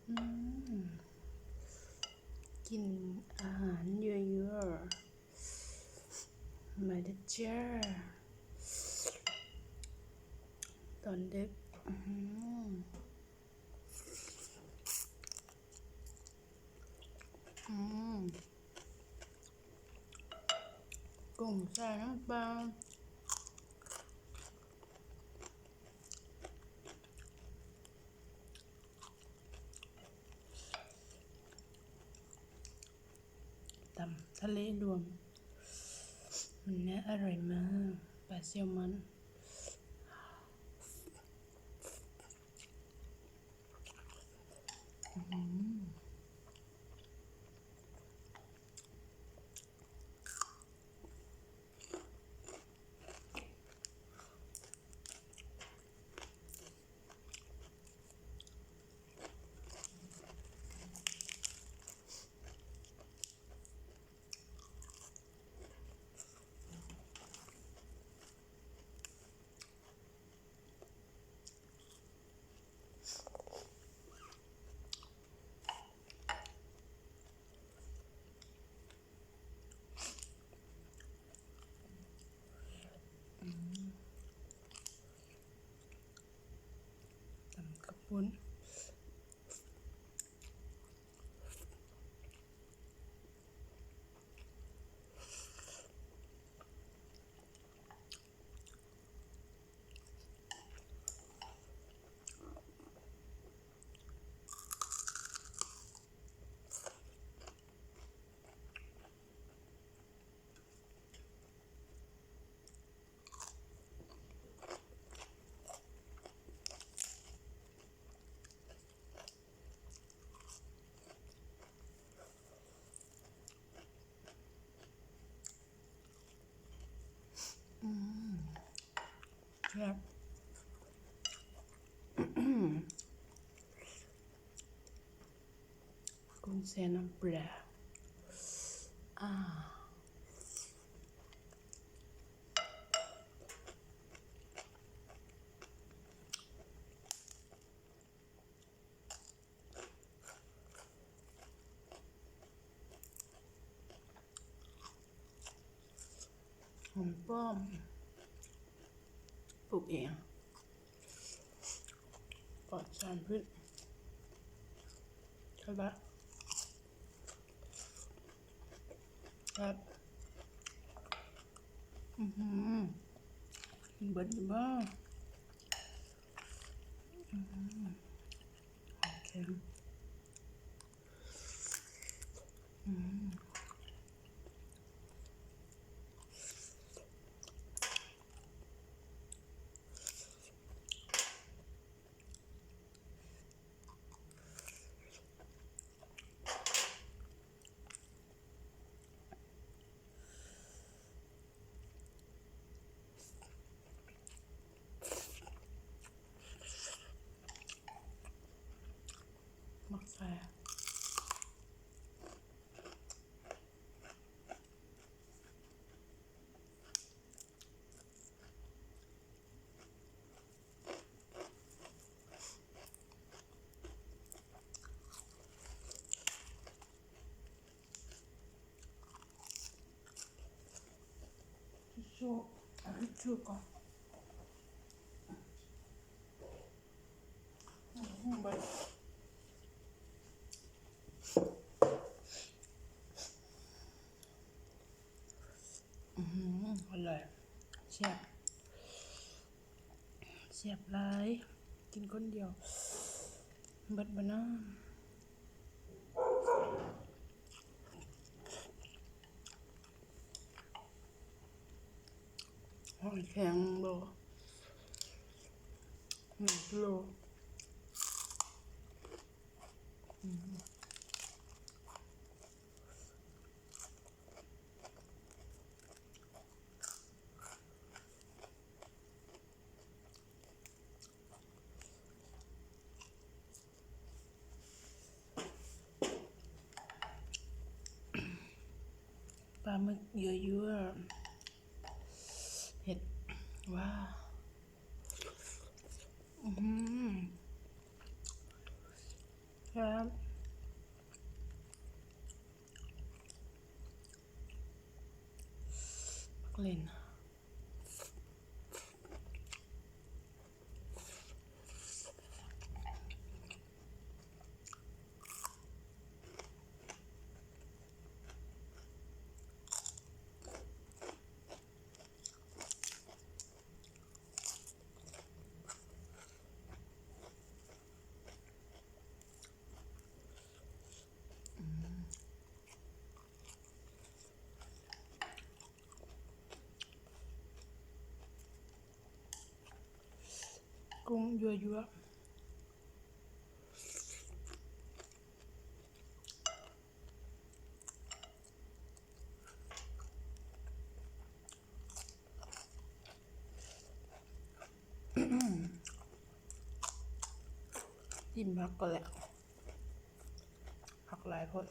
ອືມ ກິນອາຫານເຍອະໆ ມາເດີເຈົ້າ ຕອນດຶກ. ອືມ ອືມ ກຸ້ງແຊ່ນ້ຳປາ ຕຳທະເລລວມ ມັນໜ້າອະຮ່ອຍມາກ ປາແຊວມອນ. ອືມ ອືມ ຕຳເຂົ້າປຸ້ນ. ອືມ ແຊບ ກຸ້ງແຊ່ນ້ຳປາ ອາ. ຫອມປ້ອມ ປູກເອງ ປອດສານພິດ ແຊບ ແຊບ ອື ກິນເບິດຢູ່ບໍ່? ອື ໂອເຄ ອື. ໝາກແຊ. ທິດຊູ່ ເອົາທິດຊູ່ກ່ອນ. ອືມ ເບິດ ອືມ ອະລ່ອຍ ແຊບ ແຊບຫຼາຍ ກິນຄົນດຽວ ເບິດບໍ່ນາ? ຫອຍແຄງບໍ່ ໜຶ່ງກິໂລ ອືມ. ປາໝຶກຍົວໆ ເຜັດ ວ້າວ ອືມ. ຄັບ ຜັກເລັ່ນ. ກຸ້ງຍົວໆ. ຈິ້ມຜັກກ່ອນແຫຼະ ຜັກຫຼາຍໂພດ.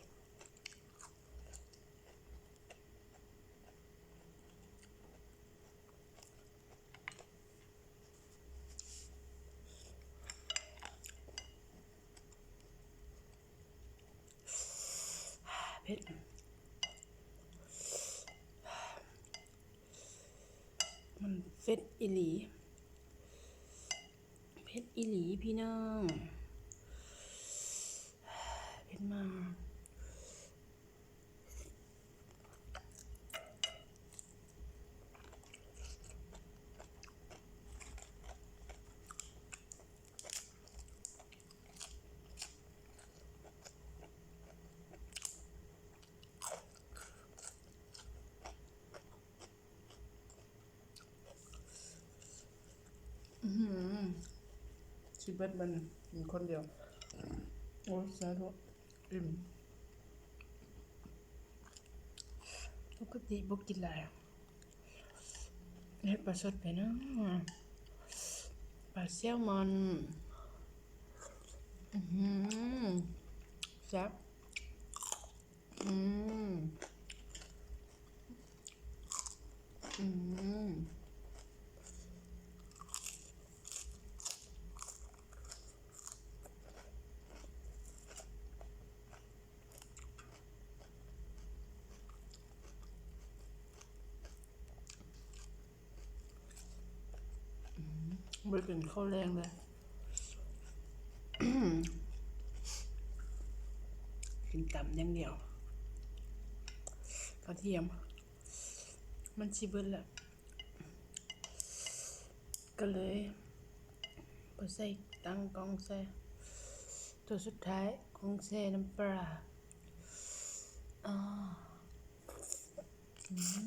ເຜັດ ມັນເຜັດອີ່ຫຼີ ເຜັດອີ່ຫຼີພີ່ນ້ອງ ເຜັດມາກ. ອືຫື ຊິເບິດມັນກິນຄົນດຽວ. ໂອ້ຍ ສາທຸ ອີ່ມ. ປົກກະຕິບໍ່ກິນຫຼາຍ ເຮັດປາສົດໄປເນາະ ປາແຊວມອນ. ອືຫື ແຊບ. ອືມ ອືມ ອືມ ບໍ່ໄດ້ກິນເຂົ້າແລງເລີຍ ກິນຕຳຢ່າງດຽວ ກະທຽມ ມັນຊິເບິດລະ ກະເລີຍບໍ່ໃສ່ ຕັ້ງກ້ອງໃສ່ ໂຕສຸດທ້າຍ ກຸ້ງແຊ່ນ້ຳປາ. ອື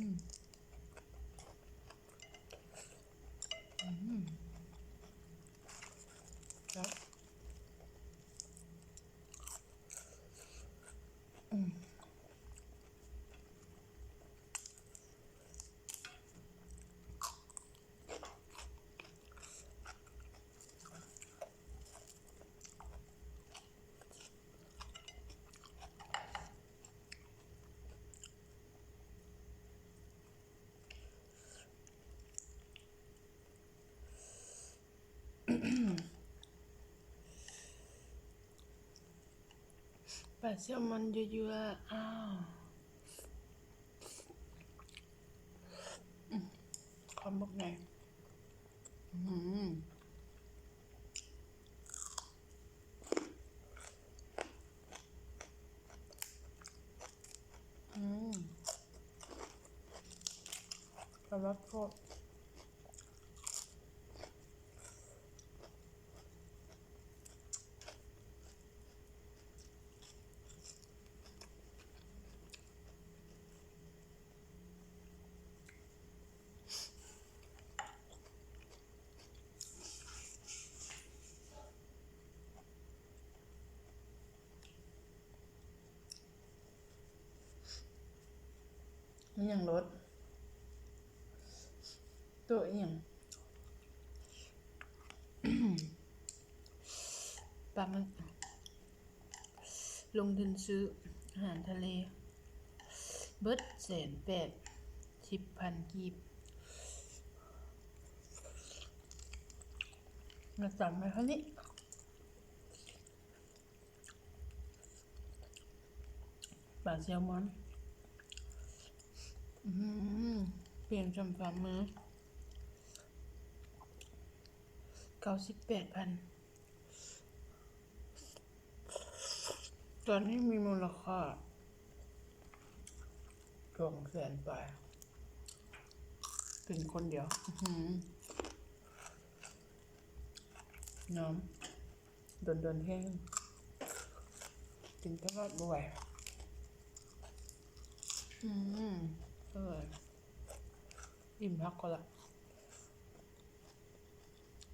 ມ ອືມ ແຊບ ອືມ. ປາແຊວມອນຍົວໆ ອ້າວ ຄຳບັກໃຫຍ່ ອືມ ອືມ ສະຫຼັດໂພດ. ອີຫຍັງໂລດ? ໂຕະອີຫຍັງ? ປາໝຶກ. ລົງທຶນຊື້ອາຫານທະເລ ເບິດແສນແປດສິບພັນກີບ. ມາຕຳໃຫ້ເທົ່ານີ້. ປາແຊວມອນ ອືມ ປ່ຽນຊ່ຳຝ່າມື ເກົ້າສິບແປດພັນ. ຕອນນີ້ມີມູນລະຄ່າສອງແສນປາຍ ກິນຄົນດຽວ. ອືມ ຫອມ ດົນໆແຫ້ງ ກິນຕະຫຼອດບໍ່ໄຫວ. ອືມ ເອີ ອີ່ມຄັກກໍລະ.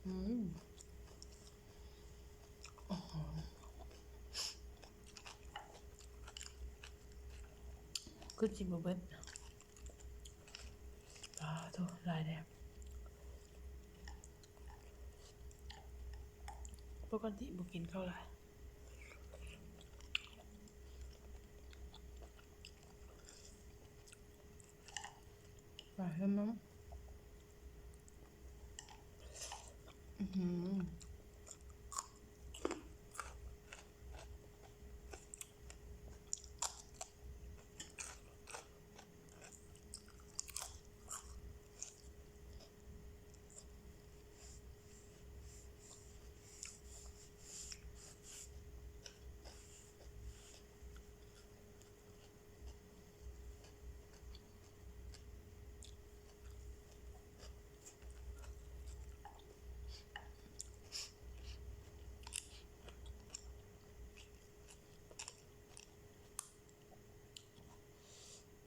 ອືມ ໂອ້ໂຫ ຄືຊິບໍ່ເບິດ. ປາໂທ້ ຫຼາຍແທ້. ປົກກະຕິບໍ່ກິນເຂົ້າຫຼາຍ. ປາເຫັນມັນ ອືມ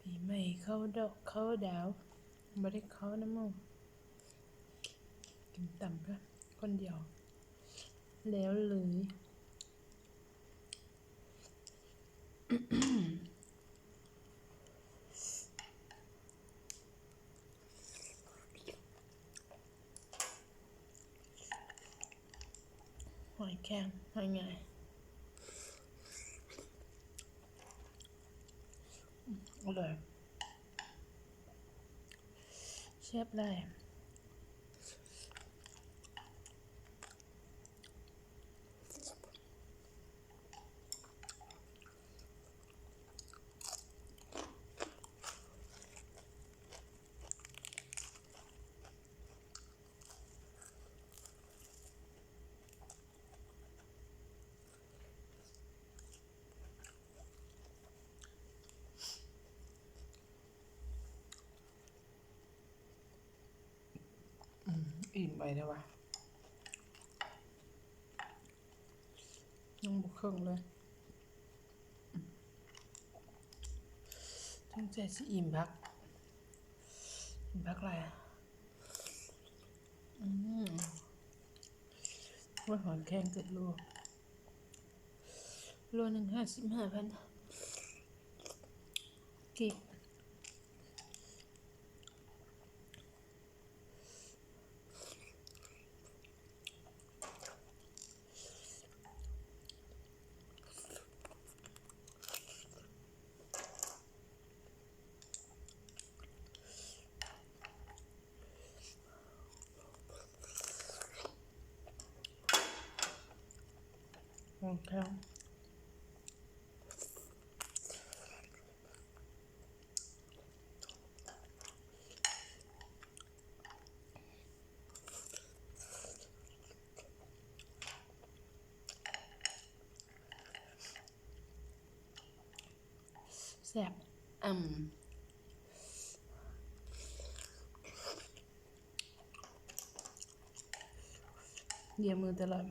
ປີໃໝ່ເຂົ້າດອກເຂົ້າດາວ ບໍ່ໄດ້ເຂົ້ານຳໝູ່ ກິນຕຳກະຄົນດຽວ ແລ້ວເລີຍ. ຫອຍແຄງ ຫອຍງາຍ ອືມ ອະລ່ອຍ ແຊບຫຼາຍ. ອືມ ອີ່ມໄວແທ້ວະ ຍັງບໍ່ເຄິ່ງເລີຍ. ສົງໄສຊິອີ່ມຄັກ ອີ່ມຄັກຫຼາຍ. ອືມ ໂອ້ຍ ຫອຍແຄງເກືອບໂລ ໂລໜຶ່ງຫ້າສິບຫ້າພັນກີບ. ໂອເຄ. ແຊບ ອືມ ເລຍມືຕະຫຼອດ.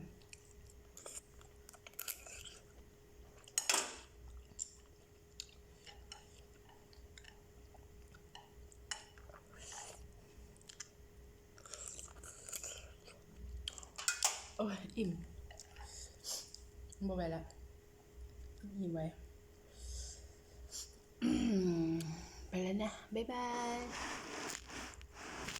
ໂອ້ຍ ອີ່ມ ບໍ່ໄຫວລະ ອີ່ມໄວ. ໄປແລ້ວນະ ບາຍບາຍ.